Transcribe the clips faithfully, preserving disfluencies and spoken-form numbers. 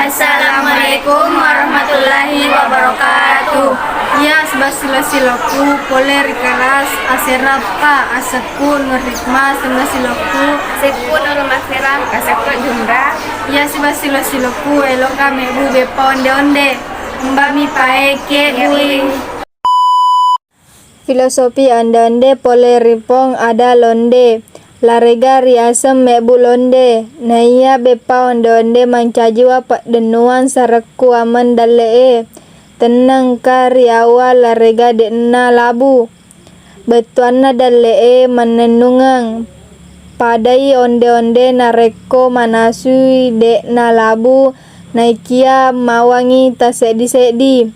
Assalamualaikum warahmatullahi wabarakatuh. Iya, sibawa silo-silokku pole ri kelas asera pa, asekku Nur Hikmah, sibawa silokku. Asekku Nur Masera. Asekku Jumra. Iya, sibawa silo-silokku eloka mebbu beppa onde-onde. Mbami pae ke bui. Filosofi onde-onde pole ri Pong ada londe. Larega riaseng mebbu londe. Naiya beppa onde-onde mancajiwa paddennuang sarekku ameng dalle'e. Tennengka ri awa larega de'na labu. Bettuanna dalle'e mannennungeng. Padai onde-onde narekko manasui de'na labu, naikia mawangi taseddi-seddi.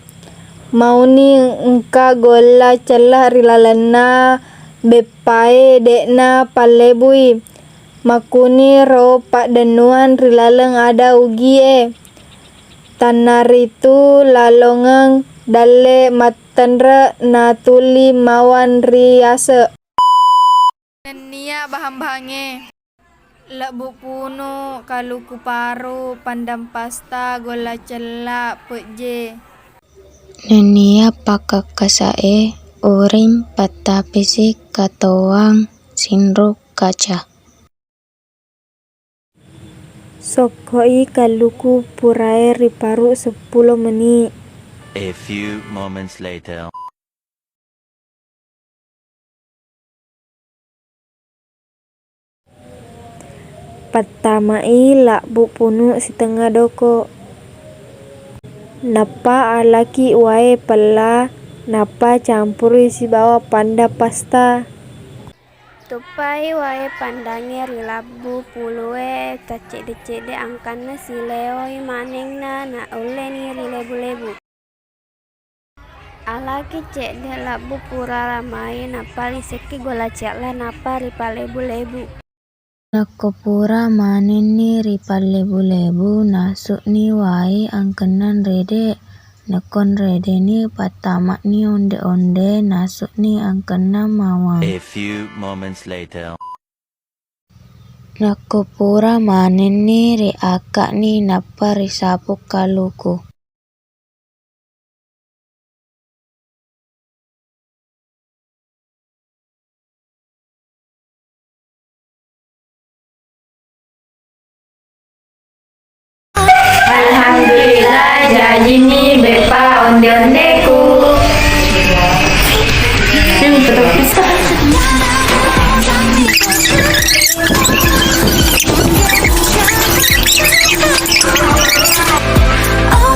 Mauni engka golla cella ri lalenna beppae de'na pallebui. Makkuniro paddennuang ri laleng ada ugie. Tannaritu lalongeng dalle mattenre natuli mawang ri ase. Nennia bahang-bahangnge. Lebbu punu, kaluku paru, pandang pasta, golla cella, pejje. Nennia pakkakkasa'e, uring, pattapisi, katoang, sinru, kaca. Sokkoi kaluku purae riparu seppulo meni. A few moments later. Pattamai labbu punu sitengnga doko. Nappa alaki wae pella, nappa campurui sibawa panda pasta. Tuppai wae pandangnge ri labbu pulue, taccedde-cedde angkanna sileoi manenna, naulleni rilebu-lebu. Alaki cedde labbu pura ramai, nappa lisekki golla cella, nappa ripallebu-lebu. Nakko pura manenni ripallebu-lebu, nasukni wae angkenna rede. Nakko redeni, pattama'ni onde-onde, nasukni angkenna mawang. A few moments later. Nakko pura manenni, riakka'ni, nappa risapu kaluku. Alhamdulillah, jajini beppa onde-ondeku.